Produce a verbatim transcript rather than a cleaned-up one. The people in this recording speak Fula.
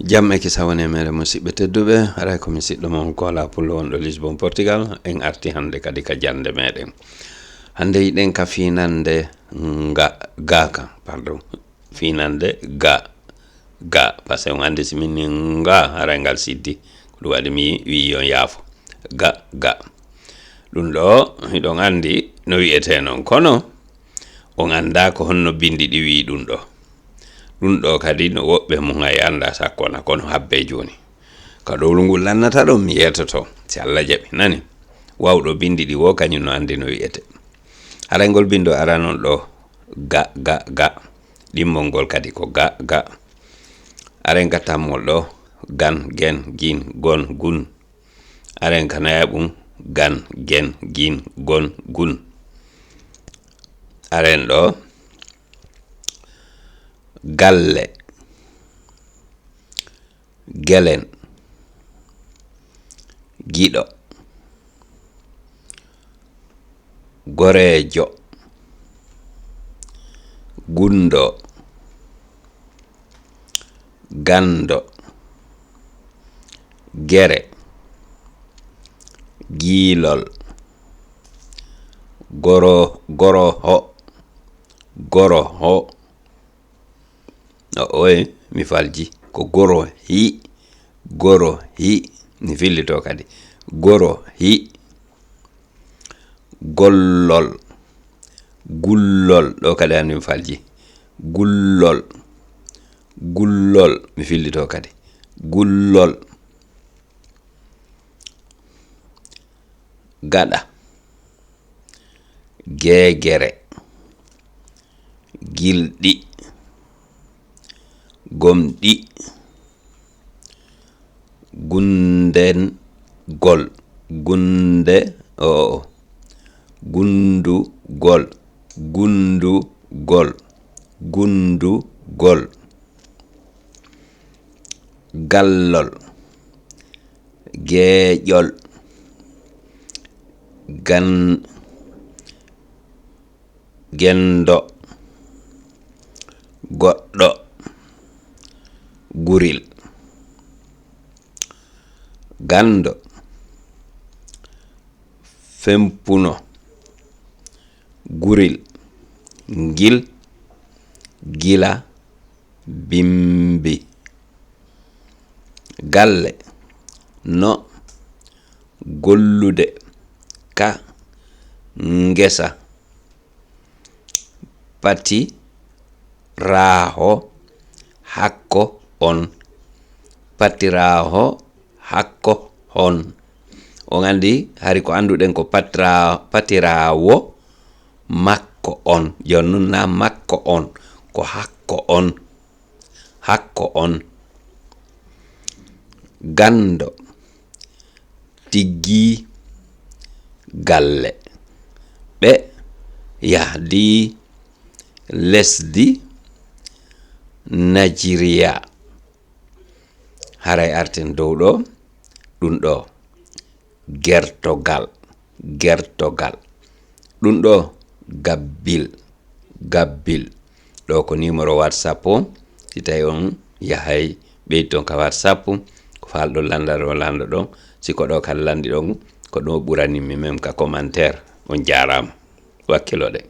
Jam e kisa woni e meɗen, musidɓe tedduɓe. Haray ko mi siɗɗo mon Kola Pullo wonɗo Lisbon, Portugal. En arti hannde kadi ka jannde meɗen. Hannde yiɗen ka fiinande nga, ga ka, pardon. Fiinande ga, ga. Parce que on anndi si min ni nga, haray ngal siddi. Ko ɗum waɗi mi wi'i on yaafo. Ga, ga. Ɗum ɗo, hiɗon anndi no wi'etee non. Kono, on anndaa ko honno binndi ɗi wi'i ɗum ɗo. Ɗum ɗo kadi no woɓɓe mum hay anndaa sakko na, kono habbe jooni. Ka ɗowlu ngu lannata ɗon, mi yeetoto, si Alla jaɓi, nani? Waawɗo binndi ɗi wo, kañum no anndi no wi'ete. Haray ngol binndo aranol ɗo, ga, ga, ga. Ɗimmol ngol kadi ko ga, ga. Aren ka tammol ɗo, gan, gen, gin, gon, gun. Aren ka nayaɓum, gan, gen, gin, gon, gun. Aren ɗo, galle, gelen, giɗo, goreejo, gundo, gando, gere, giilol, goro, goroho, goroho. O, oye, mi falji. Ko gorohi, gorohi. Mi fillito kadi. Gorohi. Gollol. Gullol. Ɗo kadi hannde mi falji. Gullol. Gullol. Mi fillito kadi. Gullol. Gaɗa. Geegere. Gilɗi. Gomɗi. Gundengol. Gunde, o, o. Gundugol. Gundugol. Gundugol. Gallol. Geeƴol. Gan-, gendo. Goɗɗo. Guril. Gando. Fempuno. Guril. Ngil. Gila. Bimbi. Galle. No. Gollude. Ka. Ngesa. Patiraaho. Hakko on. Patiraaho. Hakko on. On anndi, hari ko annduɗen ko patra-, patiraawo makko on. Jooni nun na makko on, ko hakko on. Hakko on. Gando. Tiggi galle. Ɓe yahdi lesdi Najeriya. Haray arten dow ɗo, ɗum ɗo gertogal, gertogal. Ɗum ɗo gabbil, gabbil. Ɗo ko numéro WhatsApp o. Si tawi on yahay ɓeydi ton ka WhatsApp, ko faalɗon lanndande o lanndo ɗon. Si ko ɗo kala lanndi ɗon, ko ɗo ɓurani mi même ka commentaire. On jaaraama. Wakkiloɗen.